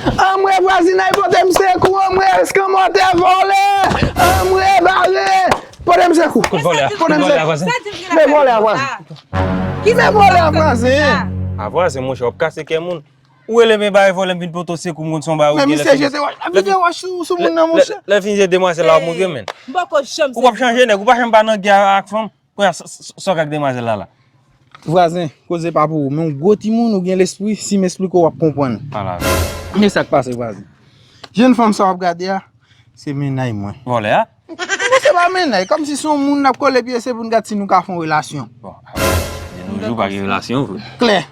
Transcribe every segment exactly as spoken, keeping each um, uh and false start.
Anmwe, vwazinay, pote m sekou, anmwe, eskanmòtè vòlè, anmwe, bare, pote m sekou. Kout vòlè a, kout vòlè a, vwazen. Men vòlè a, vwazen. Men vòlè a, vwazen. A, vwazen, monchè, w ap kase kè moun. Ou rele m e bay vòlè m vin pote w sekou, m konn se yon bagay ou gen. Men misye jete wòch, ap jete wòch sou, sou moun nan, monchè. Lè fini jete demwazèl la, w ap mouri, men. M poko janm. Ou p ap chanje, nèg, ou pa janm pa nan gè ak fanm. Kounye a, sa w ka ak demwazèl la la? Vwazen, koze pa pou ou, men w gwo timoun, ou gen lespri, si m esplike w, w ap konprann. Pale avè m. Men sa k pase, vwazen. Jèn fanm sa w ap gade a, se mennaj mwen. Vòlè a? Bon, se pa mennaj, kòmsi se yon moun n ap kole pye, se pou n gad si nou ka fè yon relasyon. Bon, de nos jours pa gen relasyon vre. Klè.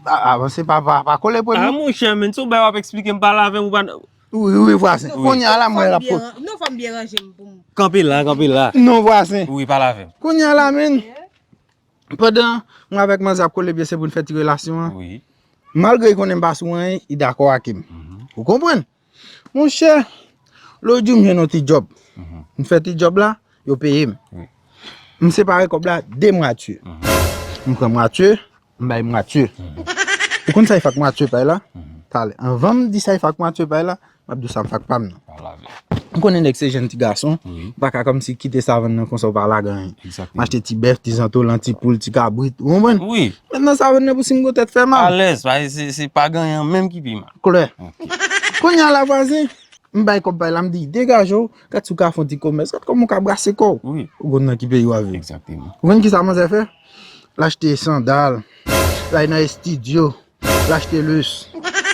A, a, bon, se pa, pa, pa kole premye. A, monchè, men, se yon bagay w ap eksplike m, pale avè m, ou pa. Wi, wi, vwazen. Kounye a la, mwen la pou. Non, fò m byen ranje m pou m. Kanpe la, kanpe la. Non, vwazen. Wi, pale avè m. Kounye a la, men. Pandan mwen avèk manzè ap kole pye, se pou n fè ti relasyon an. Wi. Malgre li konnen m pa sou anyen, li dakò ak m. Ou konprann? Monchè, lòt jou m jwenn yon ti djòb. M fè ti djòb la, yo peye m. M separe kòb la de mwatye. M pran mwatye, m bay mwatye. Ou konn sa y fè ak mwatye pay la? Talè, anvan m di sa y fè ak mwatye pay la, m ap di w sa m fè ak pa m nan. M konnen nèg se jèn ti gason, ou pa ka kòmsi kite savann nan konsa w pa lage anyen. M achte ti bèf, ti zantolan, ti poul, ti kabrit, ou konprann? Mentnan savann nan pou si m gwo tèt fè mal. Alèz, se, se pa gen anyen menm ki pi mal. Klè. Kounye a la, vwazen, m bay kòb pay la, m di, degaje w, gad si w ka fè yon ti komès, gad kòman w ka brase kò w. Ou konn nan ki peyi w ap viv. Ou konn ki sa manzè fè? L achte sandal, l al nan estidyo, l achte lès,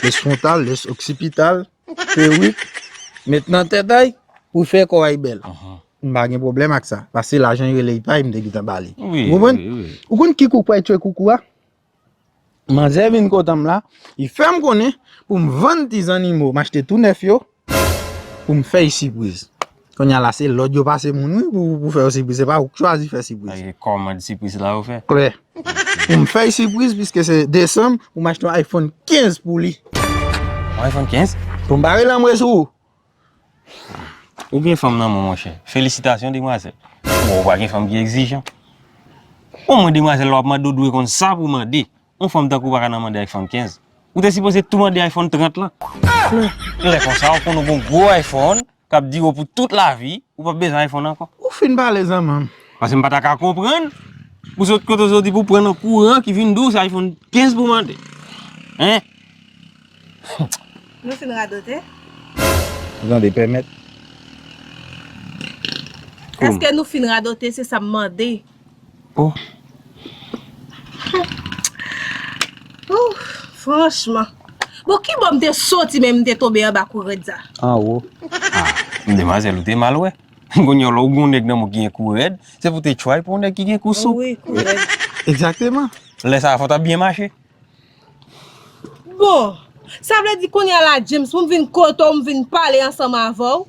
lès fwontal, lès oksipital, perik, met nan tèt a y pou fè kò a y bèl. M pa gen pwoblèm ak sa, paske lajan y rele y pa y, m te gentan ba li. Ou konprann? Ou konn ki kou pral tchwe koukou a? Manzè vin kote m la, li fè m konnen pou m vann ti zannimo m achte tou nèf yo, pou m fè y sipriz. Kounye a la, se lòd yo pase moun, wi, pou, pou fè yo sipriz. Se pa ou k chwazi fè sipriz. Kòmand sipriz la yo fè. Klè. Pou m fè y sipriz, piske se desanm, pou m achte yon iPhone kenz pou li. Yon iPhone kenz? Pou m pa rele anmwe sou ou. Ou gen fanm nan men w, monchè. Felisitasyon, demwazèl. Bon, ou pa gen fanm ki egzijan. Omwen demwazèl la w ap mande, w dwe konn sa pou w mande. Yon fanm tankou w pa ka nan mande iPhone kenz. Ou te sipoze tou mande iPhone trant lan. Lè konsa, w konn ou gon gwo iPhone k ap dire w pou tout lavi, ou p ap bezwen iPhone ankò. Ou fin pale, zanmi m. Paske m pa ta ka konprann pou sot kote w soti pou pran nan kouran ki vin di w se iPhone kenz pou mande. Hein? Nou fin radote? Ou tande, pèmèt. Èske nou fin radote, se sa m mande? Oh. Ouh, franchman. Bon, ki bò m te soti men m te tonbe anba kou rèd sa? Anwo. Ah, demwazèl, ou te mal wè. Kounye a, lè w gen yon nèg nan men w ki gen kou rèd, se pou w te try pou yon nèg ki gen kou soup. Wi, kou rèd. Egzakteman. Lè sa a, fò w ta byen mache. Bon, sa vle di kounye a la, James, pou m vin kote w, m vin pale ansanm avè w.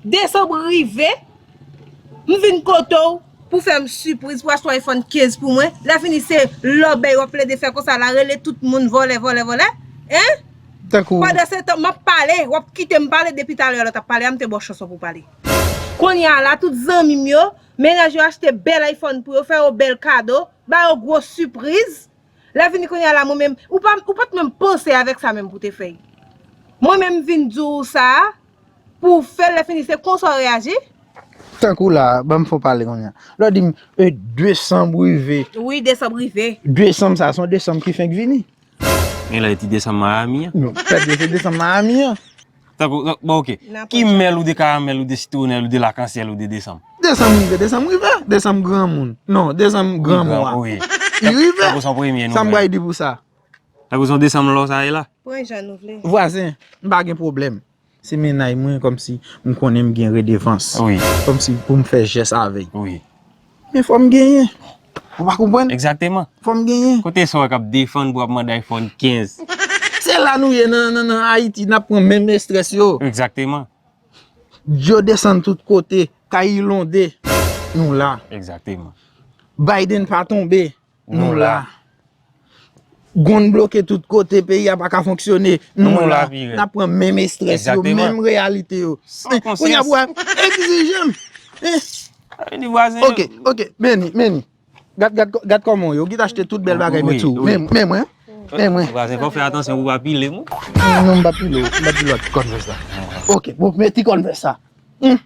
Desanm rive, m vin kote w pou fè m sipriz, pou achte yon iPhone kenz pou mwen. Lè fini, se lòbèy w ap plede fè konsa la, rele tout moun vòlè, vòlè, vòlè. Hein? Tankou. Pandan se tan, m ap pale, w ap kite m pale, depi talè a lè w t ap pale a, m te ba w chans pou w pale. Kounye a la, tout zanmi m yo, mennaj yo achte bèl iPhone pou yo, fè yo bèl kado, ba yo gwo sipriz. Lè fini kounye a la, mwen menm, ou pa, ou pa t menm panse avèk sa menm pou te fè l. Mwen menm m vin di w sa a, pou w fè l, lè fini se konsa w reyaji? Tankou la, ban m fè w pale kounye a. Lè w di m, e, desanm rive. Wi, desanm rive. Desanm sa, se yon desanm ki fenk vini. Gen lè ti desanm Miami an. Non, fèt yo se desanm Miami an. Tankou, bon, ok. Ki mèl ou de karamèl, ou de sitwonèl, ou de lakansyèl, ou de desanm? Desanm rive, desanm rive. Desanm granmoun. Non, desanm granmwa. Wi. Li rive. Tankou se yon premye nouvèl. Sa m pral di pou sa? Tankou se yon desanm lò sa ye la? Pran jan nou vle. Vwazen, m pa gen pwoblèm. Se mennaj mwen, kòmsi m konnen m gen redevans. Wi. Kòmsi pou m fè jès avè l. Wi. Men fò m genyen. Ou pa konprann? Egzakteman. Fò m genyen. Kote sa w wè k ap defann pou ap mande iPhone kenz? Se la nou ye nan, nan, nan Ayiti, n ap pran menm estrès yo. Egzakteman. Dlo desann tout kote, kay inonde, nou la. Egzakteman. Biden pa tonbe, nou la. Gond bloke tout kote, peyi a pa ka fonksyone, nou la. N ap pran menm estrès yo, menm reyalite yo. Men kounye a pou w ap egzije m. Hein? Ok, ok, Meni, Meni. Gad, gad, gad kòman w ye. Ou gentan achte tout bèl bagay met sou ou. Men, men mwen. E mwen. Vwazen, fò w fè atansyon pou w pa pile m wi. Non, m p ap pile w, m p ap pile w ak ti Converse la. Ok, bon, men ti Converse sa. Hmm.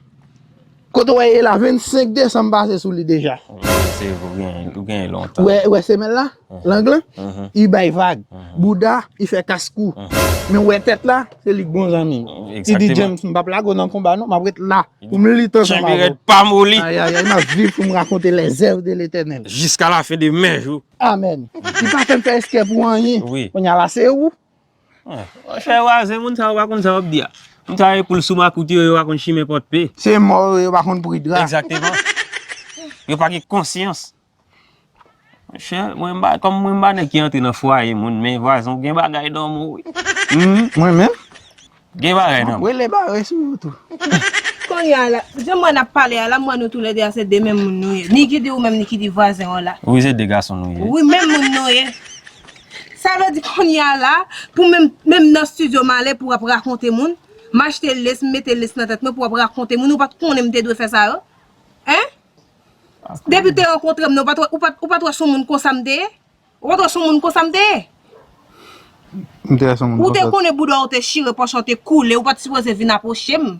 Kote w wè e la, vennsenk desanm pase sou li deja. Wi, se vre, ou gen, ou gen lontan. Ou wè, ou wè semèl la? Lang lan? Li bay vag. Bouda, li fè kas kou. Men ou wè tèt la, se li k bon zanmi m. Li di, James, m p ap lage w nan konba non, m ap ret la pou m lit ansanm avè w. Kenbe rèd, pa moli. Ay, ay, ay, m ap viv pou m rakonte les œuvres de l'Éternel. Jusqu'à la fin de mes jours. Amèn. Li pa fè m fè eskè pou anyen. Wi. Kounye a la, se ou. Monchè, vwazen, moun sa yo pa konn sa y ap di a. Moun sa yo e poul sou makout yo, yo pa konn chimen pòt pe. Se mò yo, yo pa konn pri dra. Egzakteman. Yo pa gen konsyans. Monchè, mwen m pa, kòm mwen m pa nèg ki antre nan fwaye moun, men vwazen, ou gen bagay nan men w wi. Hmm, mwen menm? Gen bagay nan men w. Rele bare sou yo tou. Kounye a la, jan m wè n ap pale a la, m wè nou toulède a se de menm moun nou ye. Ni ki di ou menm, ni ki di vwazen w la. Wi, se de gason nou ye. Wi, menm moun nou ye. Sa vle di kounye a la, pou menm, menm nan estidyo m ale pou w ap rakonte moun, m achte lace, m mete lace nan tèt mwen pou w ap rakonte moun, ou pa t konnen m te dwe fè sa yo? Hein? Depi w te rankontre m nan, ou pa t wè, ou pa t, ou pa t wè s on moun konsa m te ye? Ou pa t wè s on moun konsa m te ye? M te wè s on moun konsa. Ou te konnen bouda w te chire, pòch ou te koule, ou pa t sipoze vin apwoche m.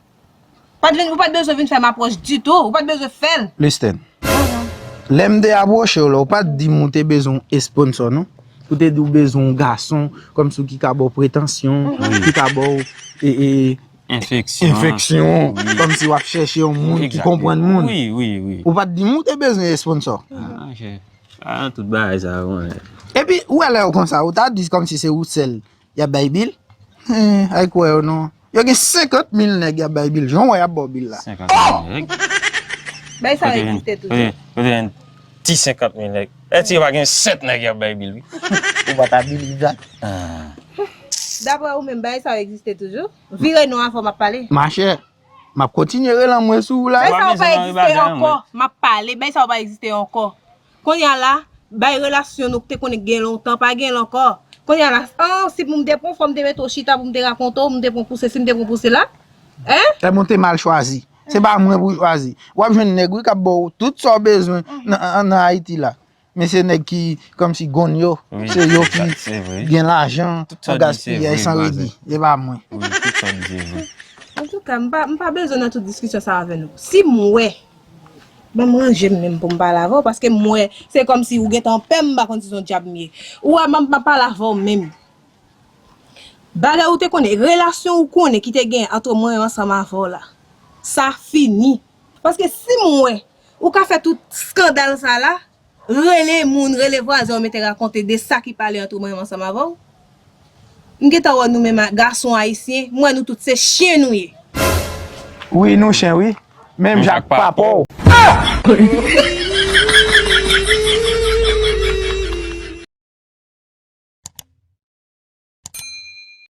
Pa t vin, ou pa t bezwen vin fè m apwòch ditou, ou pa t bezwen fè l. Listen. Lè m te apwoche w la, ou pa t di m ou te bezwen yon esponsò non. Ou te di w bezwen yon gason, kòmsi ki ka ba w pretansyon, ki ka ba w, e, e, enfeksyon, kòmsi w ap chèche yon moun ki konprann moun. Wi, wi, wi. Ou pa t di m ou te bezwen esponsò. Ah, monchè. Ah, tout bagay sa yo, mwen. Epi, ou wè lè yo konsa, ou ta di kòmsi se ou sèl y ap bay bil? Hen, ay kwè yo non. Yo gen senkant mil nèg y ap bay bil. Jan w wè y ap ba w bil la. Senkant mil nèg? Bagay sa yo egziste toujou. Kote, kote, kote ti senkant mil nèg? Èske yo pa gen sèt nèg y ap bay bil, wi? Ou pa ta bilib sa? Ah. Daprè ou menm, bagay sa yo egziste toujou? Vire non avan m ap pale. Machè, m ap kontinye rele anmwe sou ou la. Bagay sa yo pa egziste ankò. M ap pale, bagay sa yo pa egziste ankò. Kounye a la, bay relasyon nou ki te konnen gen lontan, pa gen l ankò. Kounye a la, an, si pou m te pran fò m te mete w chita pou m te rakonte w, m te pran pou sesi, m te pran pou sela. Hein? Ebyen, w te mal chwazi. Se pa mwen pou w chwazi. W ap jwenn nèg, wi, k ap ba w tout sa w bezwen nan, nan, nan Ayiti la. Men se nèg ki, kòmsi gonn yo. Wi, se yo ki egzak, se vre. Gen lajan, tout sa w di, se gaspiyay vre, san vwazen. Redi. E pa mwen. Wi, tout sa w di, se vre. Antouka, m pa, m pa bezwen nan tout diskisyon sa avè nou. Si m wè, ban m ranje m menm pou m pale avè w, paske m wè, se kòmsi ou gentan pè m, m pa konn si se yon dyab m ye. Ou wè, m ap, m ap pale avè w menm. Bagay ou te konnen, relasyon ou konnen ki te gen ant mwen ansanm avè w la, sa fini. Paske si m wè, ou ka fè tout eskandal sa la, rele moun, rele vwazen w, mete rakonte de sa ki pale ant mwen ansanm avè w. M gentan wè nou menm a, gason ayisyen, m wè nou tout se chen nou ye. Wi, nou chen, wi. Menm jan ak papa w.